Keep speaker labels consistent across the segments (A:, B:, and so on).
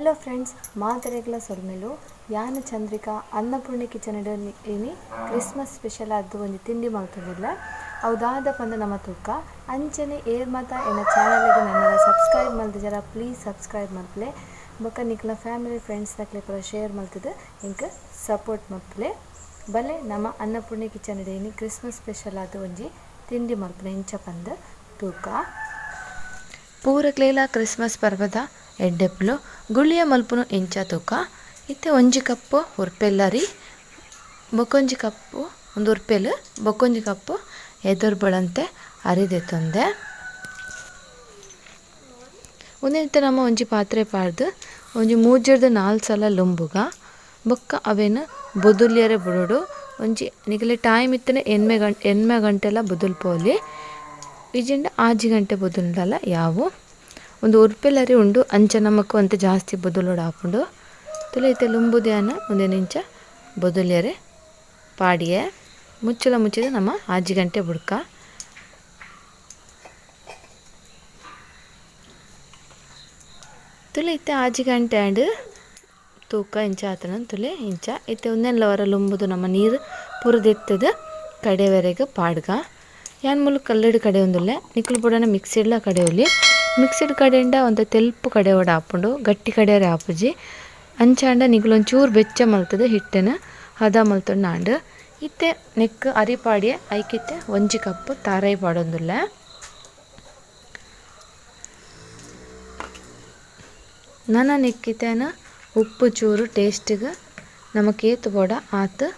A: Hello friends, ಮಾತೆರೆಗ್ಲ ಸೊಲ್ಮೆಲು. ಯಾನ್ ಚಂದ್ರಿಕಾ ಅನ್ನಪೂರ್ಣೆ kitchen ಇನಿ ಕ್ರಿಸ್ಮಸ್ ಸ್ಪೆಷಲ್ ಆದ್ ಒಂಜಿ ತಿಂಡಿ ಮಲ್ತೊಂದುಲ್ಲೆ. ಅವು ದಾದ ಪಂದ್ ನಮ ತೂಕ. ಅಂಚನೆ ಏರ್ ಮಾತ ಎನ್ನ ಚಾನೆಲ್ ಗ್ ನನಲ ಸಬ್ಸ್ಕ್ರೈಬ್ ಮಲ್ದಿಜರ ಪ್ಲೀಸ್ ಸಬ್ಸ್ಕ್ರೈಬ್ ಮಲ್ಪುಲೆ. ಬೊಕ ನಿಕ್ಲ್ನ ಫ್ಯಾಮಿಲಿ ಫ್ರೆಂಡ್ಸ್ ದಕ್ಲೆ ಪೂರ ಶೇರ್ ಮಲ್ತ್ದ್ ಎಂಕ್ ಸಪೋರ್ಟ್ ಮಲ್ಪುಲೆ. ಬಲೆ ನಮ ಅನ್ನಪೂರ್ಣೆ ಕಿಚನ್ ಇನಿ ಕ್ರಿಸ್ಮಸ್ ಸ್ಪೆಷಲ್ ಆದ್ ಒಂಜಿ ತಿಂಡಿ ಮಲ್ಪುನ ಎಂಚ ಪಂದ್ ತೂಕ. ಪೂರಕ್ಲೆಲ ಕ್ರಿಸ್ಮಸ್ ಪರ್ಬದ ಎಡ್ಡೆಪ್ಪುಲು. ಗುಳಿಯ ಮಲ್ಪುನು ಎಂಚ ತೂಕ. ಇತ್ತೆ ಒಂಜಿ ಕಪ್ ಉರ್ಪೆಲ್ಲರಿ ಬೊಕೊಂಜಿ ಕಪ್ಪು ಒಂದು ಉರ್ಪೆಲ್ ಬೊಕೊಂಜಿ ಕಪ್ಪು ಎದುರು ಬಳಂತೆ ಅರಿದೆತ್ತೊಂದೆ. ಉಂದೆತ್ತ ನಮ್ಮ ಒಂಜಿ ಪಾತ್ರೆ ಪಾಡ್ದು ಒಂಜಿ ಮೂಜೆರ್ದ್ ನಾಲ್ ಸಲ ಲೊಂಬುಗ ಬೊಕ್ಕ ಅವೆನ್ ಬೊದುಲ್ಯರೆ ಬುಡೊಡು. ಒಂಜಿ ನಿಕಲೆ ಟೈಮ್ ಇತ್ತಂಡ ಎಣ್ಮೆ ಗಂಟೆ ಎಣ್ಮೆ ಗಂಟೆಲ ಬೊದುಲ್ಪೊಲಿ, ಇಜ್ಜಿಂಡ ಆಜಿ ಗಂಟೆ ಬೊದುಲ್ಂಡಲ ಯಾವು. ಒಂದು ಉರ್ಪೆಲರಿ ಉಂಡು ಅಂಚ ನಮಕ್ ಒಂತೆ ಜಾಸ್ತಿ ಬೊದುಲೊಡು ಆಪುಂಡು. ತುಲೆ ಇತ್ತೆ ಲುಂಬುದ್ಯಾನ ಉಂದೆನ್ ಇಂಚ ಬೊದುಲ್ಯರೆ ಪಾಡಿಯೆ. ಮುಚ್ಚಳ ಮುಚ್ಚಿದ ನಮ್ಮ ಆಜಿ ಗಂಟೆ ಬುಡ್ಕ. ತುಲೆ ಇತ್ತೆ ಆಜಿ ಗಂಟೆ ಆಂಡ್. ತೂಕ ಇಂಚ ಆತನ ತುಲೆ ಇಂಚ ಇತ್ತೆ ಉಂದೆನ್ಲ ಒರ ಲುಂಬುದು ನಮ್ಮ ನೀರು ಪೂರ ದೆತ್ತುದು ಕಡೆವರೆಗ್ ಪಾಡ್ಗ. ಯಾನ್ ಮೂಲು ಕಲ್ಲುಡು ಕಡೆಯೊಂದುಲ್ಲೆ, ನಿಕುಲು ಬೋಡಾಂಡ ಮಿಕ್ಸಿಡ್ಲ ಕಡೆಯೊಲಿ. ಮಿಕ್ಸಿಡ್ ಕಡೆಂಡ ಒಂತೆ ತೆಲ್ಪು ಕಡೆವೊಡು ಆಪುಂಡು, ಗಟ್ಟಿ ಕಡೆಯರೆ ಆಪುಜಿ. ಅಂಚಾಂಡ ನಿಕುಲು ಒಂಚೂರು ಬೆಚ್ಚ ಮಲ್ತುದು ಹಿಟ್ಟನ್ ಹದ ಮಲ್ತೊಂಡ ಆಂಡ್. ಇತ್ತೆ ನೆಕ್ಕ್ ಅರಿ ಪಾಡ್ಯೆ, ಐಕಿತ್ತೆ ಒಂಜಿ ಕಪ್ ತಾರಾಯಿ ಪಾಡೊಂದುಲ್ಲೆ. ನನ ನೆಕ್ಕಿತೆನ ಉಪ್ಪು ಚೂರು ಟೇಸ್ಟ್ಗ್ ನಮಕ್ ಏತ್ ಬೋಡ ಆತ್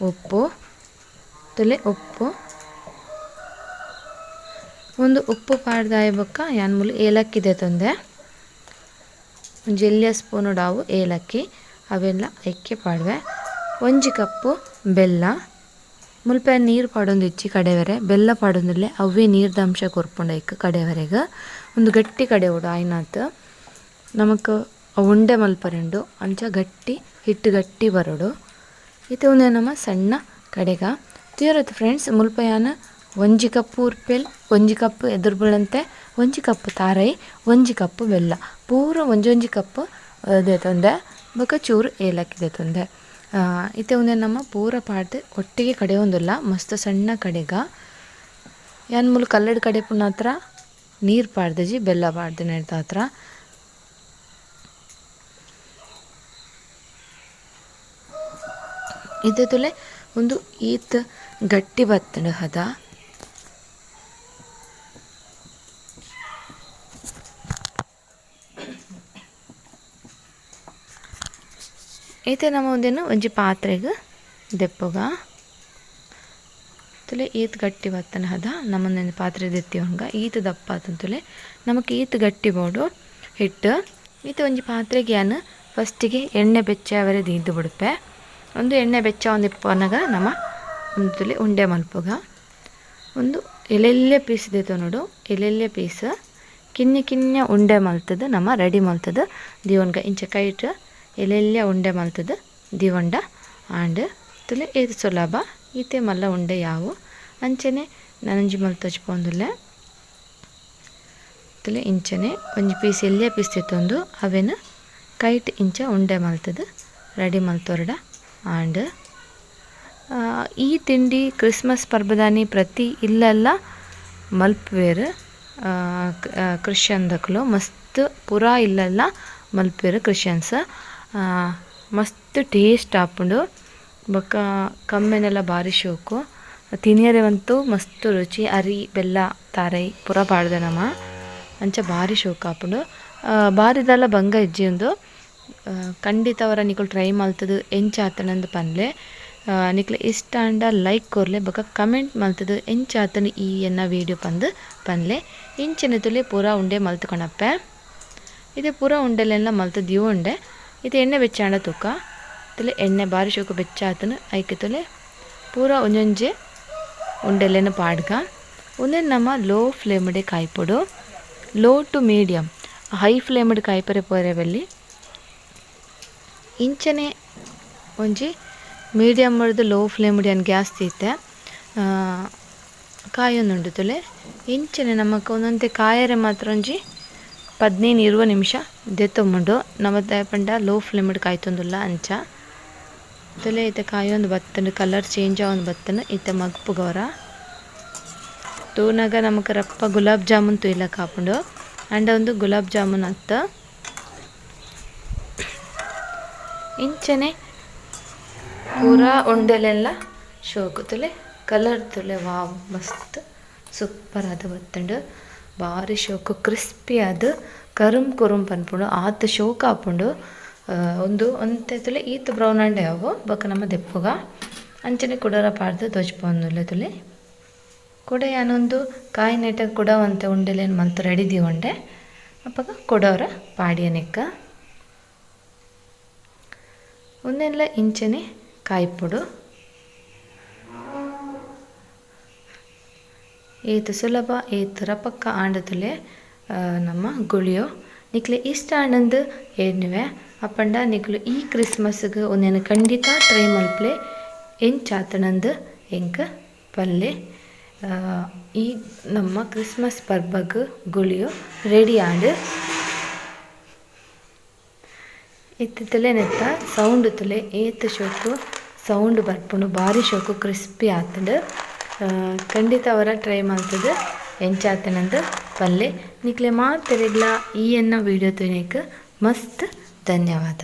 A: ಉಪ್ಪು ತುಲೆ ಉಪ್ಪು. ಉಂದು ಉಪ್ಪು ಪಾಡ್ದಾಯಿ ಬೊಕ್ಕ ಯಾನ್ ಮೂಲು ಏಲಕ್ಕಿ ದೆತೊಂದೆ. ಒಂಜಿ ಎಲ್ಯ ಸ್ಪೂನ್ ಡಾವು ಏಲಕ್ಕಿ ಅವೆನ್ಲ ಐಕೆ ಪಾಡುವೆ. ಒಂಜಿ ಕಪ್ಪು ಬೆಲ್ಲ. ಮುಲ್ಪ ನೀರ್ ಪಾಡೊಂದಿಜ್ಜಿ ಕಡೆವರೆ ಬೆಲ್ಲ ಪಾಡೊಂದುಲ್ಲೆ ಅವ್ವೇ ನೀರ್ದ ಅಂಶ ಕೊರ್ಪುಂಡು ಐಕ್ ಕಡೆವರೆಗ್. ಉಂದು ಗಟ್ಟಿ ಕಡೆವೊಡು ಆಯಿನಾತ್ ನಮಕ್ ಉಂಡೆ ಮಲ್ಪರೆ ಉಂಡು ಅಂಚ ಗಟ್ಟಿ ಹಿಟ್ಟು ಗಟ್ಟಿ ಬರೊಡು. ಇತ್ತೆ ಉಂದೆನ್ ನಮ ಸಣ್ಣ ಕಡೆಗ ತೂಯರತ್ ಫ್ರೆಂಡ್ಸ್. ಮುಲ್ಪ ಯಾನ್ ಒಂಜಿ ಕಪ್ ಉರ್ಪೆಲ್, ಒಂಜಿ ಕಪ್ ಎದುರು ಬುಳಂತೆ, ಒಂಜಿ ಕಪ್ ತಾರೈ, ಒಂಜಿ ಕಪ್ ಬೆಲ್ಲ ಪೂರ ಒಂಜೊಂಜಿ ಕಪ್ ದೆತೊಂದೆ. ಬೊಕ ಚೂರು ಏಲಕ್ಕಿ ದೆತೊಂದೆ. ಇತ್ತೆ ಉಂದೆನ್ ನಮ ಪೂರ ಪಾಡ್ದ್ ಒಟ್ಟಿಗೆ ಕಡೆಯೊಂದುಲ್ಲ ಮಸ್ತ್ ಸಣ್ಣ ಕಡೆಗ. ಯಾನ್ ಮೂಲು ಕಲ್ಲುಡ್ ಕಡೆಪುನತ್ರ ನೀರ್ ಪಾಡ್ದಿಜಿ ಬೆಲ್ಲ ಪಾಡ್ದಿನೆಡ್ದಾತ್ರ. ಇತ್ತೆ ತೂಲೆ ಉಂದು ಈತ್ ಗಟ್ಟಿ ಬತ್ತ್ಂಡ್ ಹದ. ಇತ್ತೆ ನಮ ಉಂದೆನ್ ಒಂಜಿ ಪಾತ್ರೆಗ್ ದೆಪ್ಪುಗ. ತೂಲೆ ಈತ್ ಗಟ್ಟಿ ಬತ್ತ್ಂಡ್ ಹದ. ನಮ ಉಂದೆನ್ ಪಾತ್ರೆ ದೆತ್ತಿಯೊನ್ಗ ಈತ್ ದಪ್ಪ ಆತ್ಂಡ್ ತೂಲೆ. ನಮಕ್ ಈತ್ ಗಟ್ಟಿ ಬೋಡು ಹಿಟ್ಟು. ಇತ್ತೆ ಒಂಜಿ ಪಾತ್ರೆಗ್ ಯಾನ್ ಫಸ್ಟಿಗೆ ಎಣ್ಣೆ ಬೆಚ್ಚ ಆವರೆ ದೀದ್ ಬುಡ್ಪೆ. ಉಂದು ಎಣ್ಣೆ ಬೆಚ್ಚ ಆವೊಂದಿಪ್ಪುನಗ ನಮ ಉಂದು ತೂಲೆ ಉಂಡೆ ಮಲ್ಪುಗ. ಉಂದು ಎಲ್ಲೆಲ್ಯ ಪೀಸ್ ದೆತೊನೊಡು. ಎಲ್ಲೆಲ್ಯ ಪೀಸ್ ಕಿನ್ಯ ಕಿನ್ಯ ಉಂಡೆ ಮಲ್ತುದು ನಮ ರೆಡಿ ಮಲ್ತುದು ದೀವೊನ್ಗ. ಇಂಚ ಕೈಟ್ ಎಲ್ಲೆಲ್ಯ ಉಂಡೆ ಮಲ್ತುದು ದೀವೊಂಡ ಆಂಡ್. ತೂಲೆ ಏತ್ ಸುಲಭ. ಈತೆ ಮಲ್ಲ ಉಂಡೆ ಯಾವು. ಅಂಚನೆ ನನೊಂಜಿ ಮಲ್ತ್ ತೋಜಿಪೊಂದುಲ್ಲೆ. ತೂಲೆ ಇಂಚನೆ ಒಂಜಿ ಪೀಸ್ ಎಲ್ಯ ಪೀಸ್ ದೆತೊಂದು ಅವೆನ್ ಕೈಟ್ ಇಂಚ ಉಂಡೆ ಮಲ್ತುದು ರೆಡಿ ಮಲ್ತೊರ್ಡ ಆಂಡ್. ಈ ತಿಂಡಿ ಕ್ರಿಸ್ಮಸ್ ಪರ್ಬದಾನಿ ಪ್ರತಿ ಇಲ್ಲಲ್ಲ ಮಲ್ಪುವೆರ್. ಕ್ರಿಶ್ಚಿಯನ್ ದಕುಲು ಮಸ್ತ್ ಪೂರಾ ಇಲ್ಲಲ್ಲ ಮಲ್ಪುವೆರ್ ಕ್ರಿಶ್ಚಿಯನ್ಸ್. ಮಸ್ತ್ ಟೇಸ್ಟ್ ಆಪುಂಡು. ಬೊಕ್ಕ ಕಮ್ಮೆನಲ ಬಾರಿ ಶೋಕು. ತಿನಿಯರೆ ಅಂತೂ ಮಸ್ತ್ ರುಚಿ. ಅರಿ ಬೆಲ್ಲ ತಾರೈ ಪೂರ ಪಾಡ್ದ ನಮ ಅಂಚ ಬಾರಿ ಶೋಕು ಆಪುಂಡು. ಬಾರಿ ದಾಲ ಬಂಗ ಇಜ್ಜಿ ಉಂದು. ಖಂಡಿತ ಒರ ನಿಕುಲು ಟ್ರೈ ಮಲ್ತುದು ಎಂಚ ಆತುಂಡು ಪನ್ಲೆ. ನಿಕ್ಲೆ ಇಷ್ಟ ಆಂಡ ಲೈಕ್ ಕೊರ್ಲೆ ಬೊಕ ಕಮೆಂಟ್ ಮಲ್ತುದು ಎಂಚ ಆತುಂಡು ಈ ಎನ್ನ ವೀಡಿಯೋ ಪಂದ್ ಪನ್ಲೆ. ಇಂಚನೆ ತೂಲೆ ಪೂರ ಉಂಡೆ ಮಲ್ತ್ ಕೊನಪ್ಪೆ. ಇತ್ತೆ ಪೂರ ಉಂಡೆಲೆನ್ಲ ಮಲ್ತ್ ದೀವೊಂಡೆ. ಇತ್ತೆ ಎಣ್ಣೆ ಬೆಚ್ಚ ಆಂಡ ತೂಕ. ತೂಲೆ ಎಣ್ಣೆ ಬಾರಿ ಶೋಕು ಬೆಚ್ಚ ಆತುಂಡು. ಐಕ್ ತೂಲೆ ಪೂರ ಒಂಜೊಂಜೆ ಉಂಡೆಲೆನ್ ಪಾಡ್ಗ. ಉಂದೆನ್ ನಮ ಲೋ ಫ್ಲೇಮ್ ಡೆ ಕಾಯ್ಪೊಡು. Low to medium high flame ಡ್ ಕಾಯ್ಪರೆ ಪೋರೆ ಬಲ್ಲಿ. ಇಂಚನೆ ಒಂಜಿ ಮೀಡಿಯಮ್ ಡ್ದ್ ಲೋ ಫ್ಲೇಮ್ ಡ್ ಯಾನ್ ಗ್ಯಾಸ್ ದೀತೆ. ಕಾಯೊಂದುಂಡು ತೂಲೆ. ಇಂಚನೆ ನಮಕ್ ಒಂತೊಂತೆ ಕಾಯರೆ ಮಾತ್ರ ಒಂಜಿ 15 20 ನಿಮಿಷ ದೆತ್ತೊಂಬುಂಡು. ನಮ ದಾಯೆ ಪಂಡ ಲೋ ಫ್ಲೇಮ್ ಡ್ ಕಾಯ್ತೊಂದುಲ್ಲ ಅಂಚ. ತುಲೆ ಇತ್ತೆ ಕಾಯೊಂದು ಬತ್ತುಂಡು, ಕಲರ್ ಚೇಂಜ್ ಆವೊಂದು ಬತ್ತುಂಡು. ಇತ್ತೆ ಮಗ್ಪುಗವರ ತೂನಗ ನಮಕ್ ರಪ್ಪ ಗುಲಾಬ್ ಜಾಮೂನ್ ತೂಯಿಲಕ ಆಪುಂಡು. ಅಂಡ ಉಂದು ಗುಲಾಬ್ ಜಾಮೂನ್ ಅತ್ತ. ಇಂಚನೆ ಪೂರಾ ಉಂಡೆಲೆಲ್ಲ ಶೋಕು ತುಲೆ ಕಲರ್ ತುಲೆ ವಾವ್ ಮಸ್ತ್ ಸೂಪರ್ ಆದ್ ಬತ್ತುಂಡು. ಬಾರಿ ಶೋಕು ಕ್ರಿಸ್ಪಿ ಆದ್ ಕರುಮ್ ಕುರುಮ್ ಪನ್ಪುಂಡು ಆತ್ ಶೋಕು ಆಪುಂಡು. ಉಂದು ಒಂತೆ ತುಲೆ ಈತ್ ಬ್ರೌನ್ ಆಂಡ ಯಾವು ಬೊಕ ನಮ ದೆಪ್ಪುಗ. ಅಂಚನೆ ಕುಡೊರ ಪಾಡ್ದ್ ತೋಜ್ಪಾವೊಂದುಲ್ಲೆ ತುಲೆ. ಕುಡ ಯಾನೊಂದು ಕಾಯಿನೆಟ ಕುಡ ಒಂತೆ ಉಂಡೆಲೆನ್ ಮಲ್ತ್ ರೆಡಿ ದೀವೊಂಡೆ ಅಪಗ ಕುಡೊರ ಪಾಡ್ಯನೆಕ್. ಉಂದೆನ್ಲ ಇಂಚನೆ ಕಾಯ್ಪೊಡು. ಏತ್ ಸುಲಭ ಏತ್ ರಪಕ್ಕ ಆಂಡ ತುಲೆ ನಮ್ಮ ಗುಳಿಯೋ. ನಿಕ್ಲೆ ಇಷ್ಟ ಆಂಡಂದು ಎನ್ನುವೆ. ಅಪಂಡ ನಿಕ್ಲು ಈ ಕ್ರಿಸ್ಮಸ್ಗ್ ಉಂದೆನ್ ಖಂಡಿತ ಟ್ರೈ ಮಲ್ಪಲೆ. ಎಂಚಾತನಂದು ಎಂಕ್ ಪಲ್ಲೆ. ಈ ನಮ್ಮ ಕ್ರಿಸ್ಮಸ್ ಪರ್ಬಗ್ ಗುಳಿಯೋ ರೆಡಿ ಆಂಡ್. ಇತ್ತೆ ತುಲೆ ನೆತ್ತ ಸೌಂಡ್ ತುಲೆ ಏತ್ ಶೋಕು ಸೌಂಡ್ ಬರ್ಪುಂಡು. ಬಾರಿ ಶೋಕು ಕ್ರಿಸ್ಪಿ ಆತುಂಡು. ಖಂಡಿತ ಅವರ ಟ್ರೈ ಮಲ್ತುದು ಎಂಚಾತನಂದು ಪಲ್ಲೆ. ನಿಕ್ಲೆ ಮಾತೆರೆಗ್ಲ ಈ ಎನ್ನ ವಿಡಿಯೋ ತೂಯಿನೆಕ್ ಮಸ್ತ್ ಧನ್ಯವಾದ.